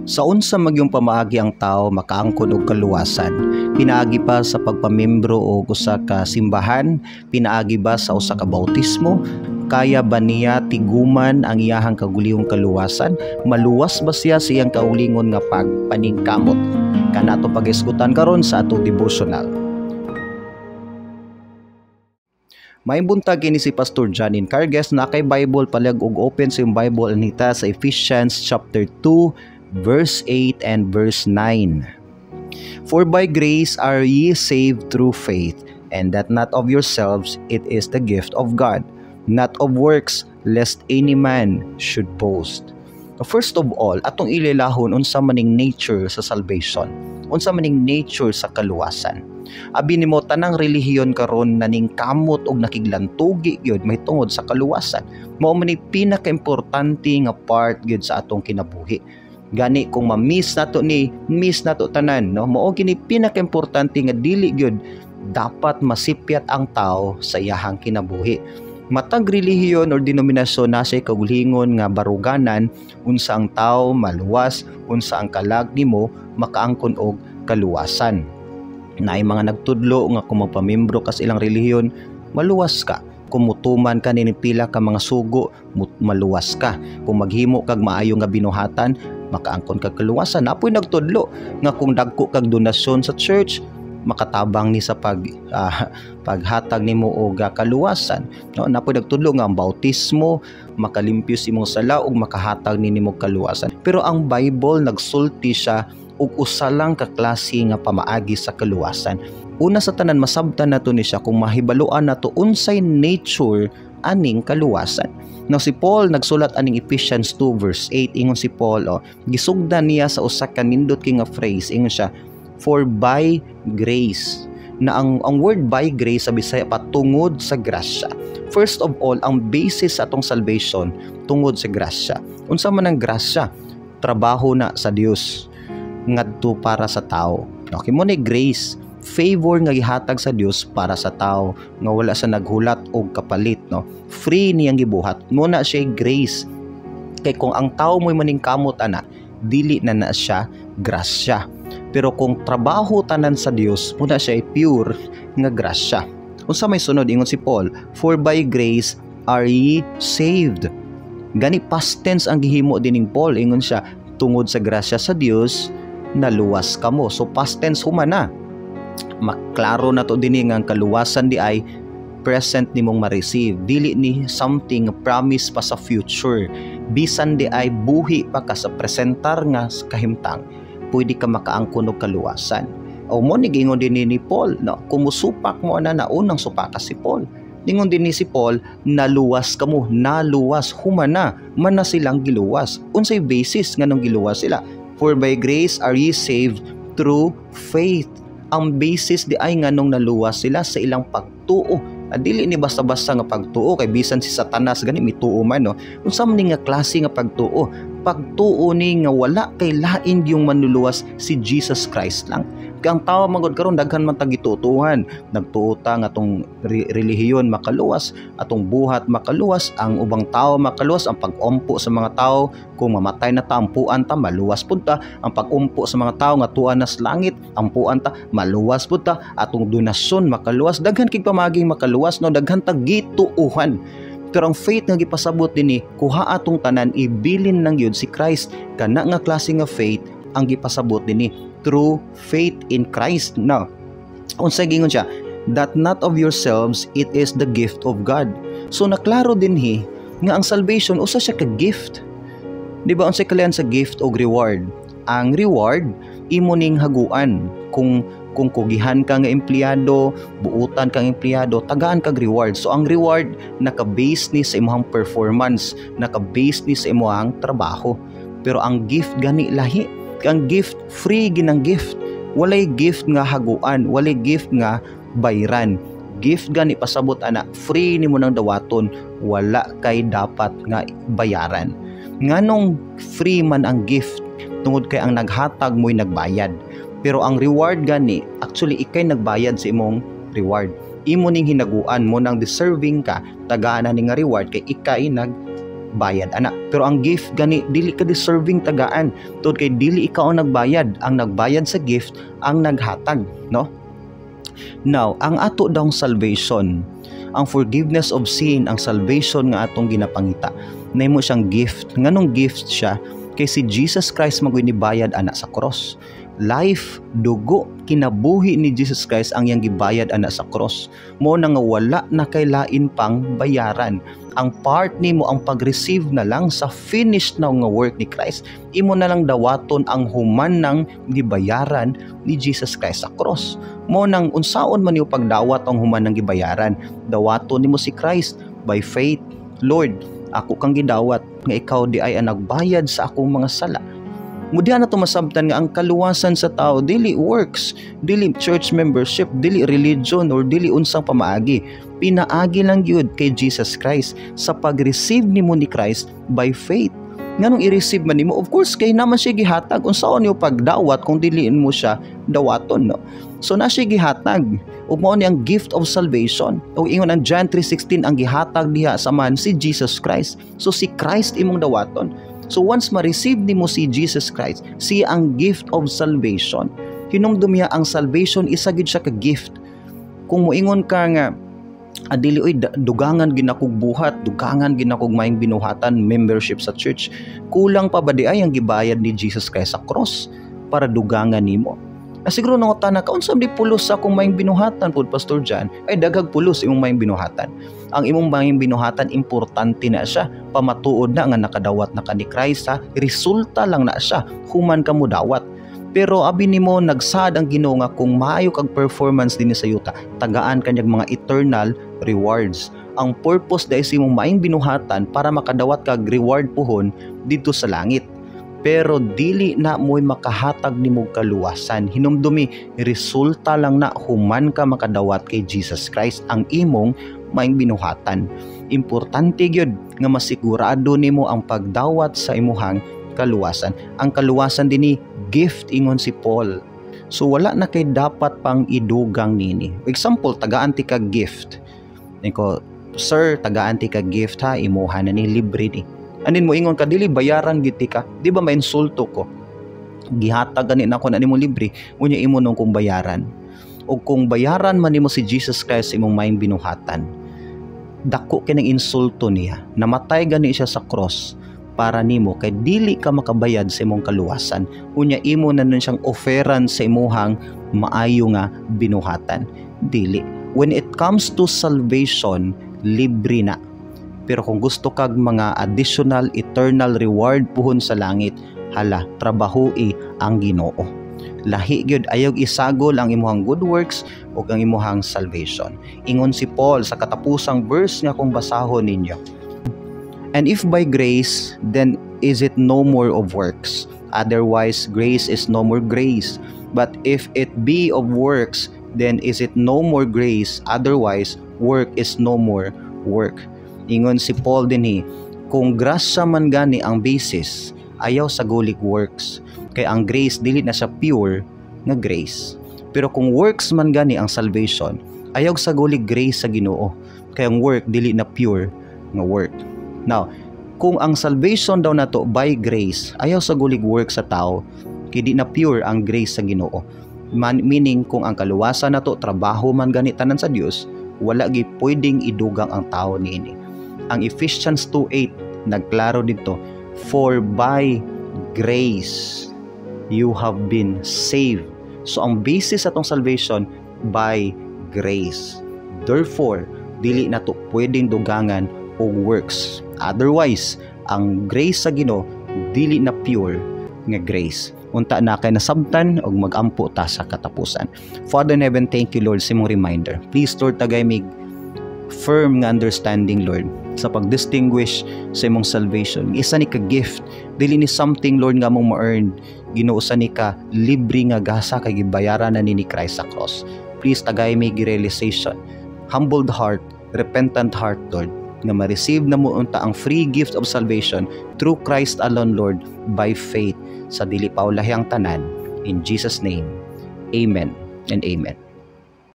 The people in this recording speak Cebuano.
Sa unsa magyung pamaagi ang tao makaangkon og kaluwasan? Pinaagi pa sa pagpamembro og usa ka simbahan? Pinaagi ba sa usa ka bautismo? Kaya ba niya tiguman ang iyahang kaugalingong kaluwasan? Maluwas ba siya sa iyang kaugalingon nga pagpaningkamot? Kana atong pag-isgutan karon sa atong devotional. May buntag, kini si Pastor John Encargues na kay Bible palag og open sa iyong Bible anita sa Ephesians chapter 2 verse 8 and verse 9. "For by grace are ye saved through faith, and that not of yourselves, it is the gift of God, not of works, lest any man should boast." First of all, atong ililahon unsa maning nature sa salvation. Unsa maning nature sa kaluwasan. Abi nimo, tanang relihiyon karon naningkamot og nakiglantugi gyud mahitungod sa kaluwasan. Mao man ni pinakaimportante nga part gyud sa atong kinabuhi. Gani kung ma-miss nato ni, miss nato tanan, no? Mao gini pinakaimportante nga dili gyud dapat masipyat ang tao sa iyahang kinabuhi. Matag relihiyon or denominasyon na siya kaugalingon nga baruganan unsa ang tao maluwas, unsa ang kalag nimo makaangkon og kaluwasan. Naay mga nagtudlo nga kung magpamembro ka sa ilang relihiyon, maluwas ka. Kung mutuman ka nini pila ka mga sugo, maluwas ka. Kung maghimo kag maayo nga binuhatan, makaangkon kag kaluwasan. Napoy nagtudlo nga kung dagko kag donasyon sa church, makatabang ni sa paghatag nimo og kaluwasan, no? Napoy nagtudlo nga ang bautismo makalimpyo sa imong sala ug makahatag ni nimo kaluwasan. Pero ang Bible nagsulti siya og usa lang ka klase nga pamaagi sa kaluwasan. Una sa tanan, masabtan nato ni siya kung mahibaluan nato unsay nature aning kaluwasan. Now, si Paul nagsulat aning Ephesians 2 verse 8. Ingon si Paul, oh, gisugdan niya sa usa ka nindot kay nga phrase. Ingon siya, "For by grace," na ang word "by grace" sa Bisaya pa "tungod sa grasya". First of all, ang basis sa atong salvation, tungod sa grasya. Unsa man ang grasya? Trabaho na sa Dios ngadto para sa tao. Okay mo ni grace, favor nga gihatag sa Dios para sa tao nga wala sa naghulat og kapalit, no? Free niyang gibuhat. Mo na siya grace. Kay kung ang tao mo'y maningkamot ana, dili na na siya grasya. Pero kung trabaho tanan sa Dios, mo na siya pure nga grasya. Unsa may sunod? Ingon si Paul, "For by grace are ye saved." Gani past tense ang gihimo dining Paul. Ingon siya, tungod sa grasya sa Dios naluwas kamo. So past tense human na. Maklaro na to dinhi nga ang kaluwasan di ay present nimong ma-receive. Dili ni something promise pa sa future. Bisan di ay buhi pa ka sa presentar nga kahimtang, pwede ka makaangkon og kaluwasan. O mo ni gingon din ni Paul, no, kung musupak mo ana na, unang supaka si Paul. Ningon din ni si Paul, "Naluwas kamo," naluwas, humana, man na silang giluwas. Unsay basis nganong giluwas sila? "For by grace are ye saved through faith." Ang basis di ay nganong naluwas sila, sa ilang pagtuo. Dili ni basta-basta nga pagtuo, kay bisan si Satanas gani mituo man, no? Unsa man ni nga klase nga pagtuo? Pagtuo ni nga wala kay lain yung manluluwas, si Jesus Christ lang. Kay ang tao magod karon daghan man tag gitutuhan. Nagtuo ta nga atong relihiyon makaluwas, atong buhat makaluwas, ang ubang tao makaluwas, ang pag-umpo sa mga tao kung mamatay na ta, ampuan ta, maluwas pud ta, ang pag-umpo sa mga tao nga tuan na sa langit, ampuan ta, maluwas pud ta, atong donasyon makaluwas, daghan kig pamaging makaluwas, no? Daghan tag gituuhan. Pero ang faith nga gipasabot dinhi, kuha atong tanan, ibilin lang yun si Christ. Kana nga klase nga faith ang gipasabot dinhi, through faith in Christ. Now, unsa gingon siya? "That not of yourselves, it is the gift of God." So naklaro dinhi nga ang salvation usa siya ka gift. Di ba, unsay kalayan sa gift og reward? Ang reward imo ning haguan. Kung kugihan ka nga empleyado, buutan kang empleyado, tagaan kag reward. So ang reward naka-base ni sa imong performance, naka-base ni sa imong trabaho. Pero ang gift gani lahi. Ang gift, free ginang gift. Walay gift nga haguan, walay gift nga bayran. Gift gani pasabot ana, free nimo nang dawaton, wala kay dapat nga bayaran. Nganong free man ang gift? Tungod kay ang naghatag mo'y nagbayad. Pero ang reward gani, actually ikay nagbayad sa imong reward. Imo ning hinaguan mo nang deserving ka, tagaan ni nga reward kay ikay nag Bayad ana. Pero ang gift gani, dili ka deserving tagaan tungod kay dili ikaw ang nagbayad. Ang nagbayad sa gift ang naghatag, no? Now, ang ato dawng salvation, ang forgiveness of sin, ang salvation nga atong ginapangita, nahimo siyang gift. Nganong gift siya? Kay si Jesus Christ man nibayad ana sa cross. Life, dugo, kinabuhi ni Jesus Christ ang iyang gibayad ana sa cross. Mao na nga wala na kay lain pang bayaran. Ang part nimo, ang pag-receive na lang sa finished na nga work ni Christ. Imo na lang dawaton ang human ng gibayaran ni Jesus Christ sa cross. Mao nang unsaon man nimo pagdawat ang human ng gibayaran? Dawaton nimo si Christ by faith. "Lord, ako kang gidawat nga ikaw diay ang nagbayad sa akong mga sala." Mudiha na masabtan nga ang kaluwasan sa tao dili works, dili church membership, dili religion or dili unsang pamaagi. Pinaagi lang gyud kay Jesus Christ sa pag-receive nimo ni Christ by faith. Nganong i-receive man nimo? Of course, kay naman siya gihatag. Unsaon nimo pagdawat kung diliin mo siya dawaton, no? So na siya gihatag. Ug mao ni ang gift of salvation. Ug ingon ang John 3:16, ang gihatag diha sa man si Jesus Christ. So si Christ imong dawaton. So once ma-receive nimo si Jesus Christ, siya ang gift of salvation. Hinumdumya, ang salvation, isa gid siya ka gift. Kung moingon ka nga, "Ah, dili oy, dugangan ginakog buhat, dugangan ginakog maayong binuhatan, membership sa church," kulang pa ba diay ang gibayad ni Jesus Christ sa cross para dugangan nimo? Ah, siguro nangutana ka, "Unsa di pulos sa akong maayong binuhatan pud, Pastor John?" Ay, daghag pulos imong maayong binuhatan. Ang imong maayong binuhatan, importante na siya. Pamatuod na nga nakadawat na ka ni Christ, ha? Resulta lang na siya human ka mo dawat. Pero abi nimo nagsaad ang Ginoo nga kung maayo kag performance dinhi sa yuta, tagaan kanyang mga eternal rewards. Ang purpose dahil sa imong maayong binuhatan para makadawat kag reward puhon didto sa langit. Pero dili na mo'y makahatag nimo kaluwasan. Hinumdumi, resulta lang na human ka makadawat kay Jesus Christ ang imong maayong binuhatan. Importante gyud nga masigurado nimo ang pagdawat sa imuhang kaluwasan. Ang kaluwasan dinhi gift, ingon si Paul. So wala na kay dapat pang idugang nini. Example, tagaan ti ka gift. Niko, "Sir, tagaan ti ka gift ha, imuha na ni, libre ni." Anin mo ingon ka, "Dili, bayaran gid ka." Di ba mainsulto ko? Gihatag gani nako na nimo libre, unya imo nung kung bayaran. O kung bayaran man nimo si Jesus Christ imong maayong binuhatan, dako kining insulto niya. Namatay gani siya sa cross para nimo kay dili ka makabayad sa imong kaluwasan. Unya imo na nun siyang offeran sa imuhang maayo nga binuhatan. Dili. When it comes to salvation, libre na. Pero kung gusto kag mga additional eternal reward puhon sa langit, hala, trabahui ang Ginoo. Lahi gyud, ayog isagol ang imuhang good works ug ang imuhang salvation. Ingon si Paul sa katapusang verse nga kung basahon ninyo. "And if by grace, then is it no more of works. Otherwise, grace is no more grace. But if it be of works, then is it no more grace. Otherwise, work is no more work." Ingon si Paul dinhi, kung grasya man gani ang basis, ayaw sa gulig works. Kay ang grace dili na siya pure nga grace. Pero kung works man gani ang salvation, ayaw sa gulig grace sa Ginoo. Kay ang work dili na pure nga work. Now, kung ang salvation daw nato by grace, ayaw sa gulig work sa tao, kay di na pure ang grace sa Ginoo. Man, meaning kung ang kaluwasan nato trabaho man gani tanan sa Dios, wala gi pwedeng idugang ang tao niini. Ang Ephesians 2:8 nagklaro dito, "For by grace you have been saved." So ang basis atong salvation, by grace. Therefore, dili nato pwedeng dugangan og works. Otherwise, ang grace sa Ginoo dili na pure nga grace. Unta na kay nasabtan og magampo ta sa katapusan. Father in heaven, thank you, Lord, sa imong reminder. Please, Lord, tagay mig firm nga understanding, Lord, sa pag-distinguish sa imong salvation. Isa ni ka gift, dili ni something, Lord, nga mong ma-earn. Ginoo, sa ni ka libre nga gasa kay gibayaran na ni Christ sa cross. Please tagay mig realization, humbled heart, repentant heart, Lord, nga ma-receive na mo unta ang free gift of salvation through Christ alone, Lord, by faith sa dili paulahi ang tanan. In Jesus' name, amen and amen.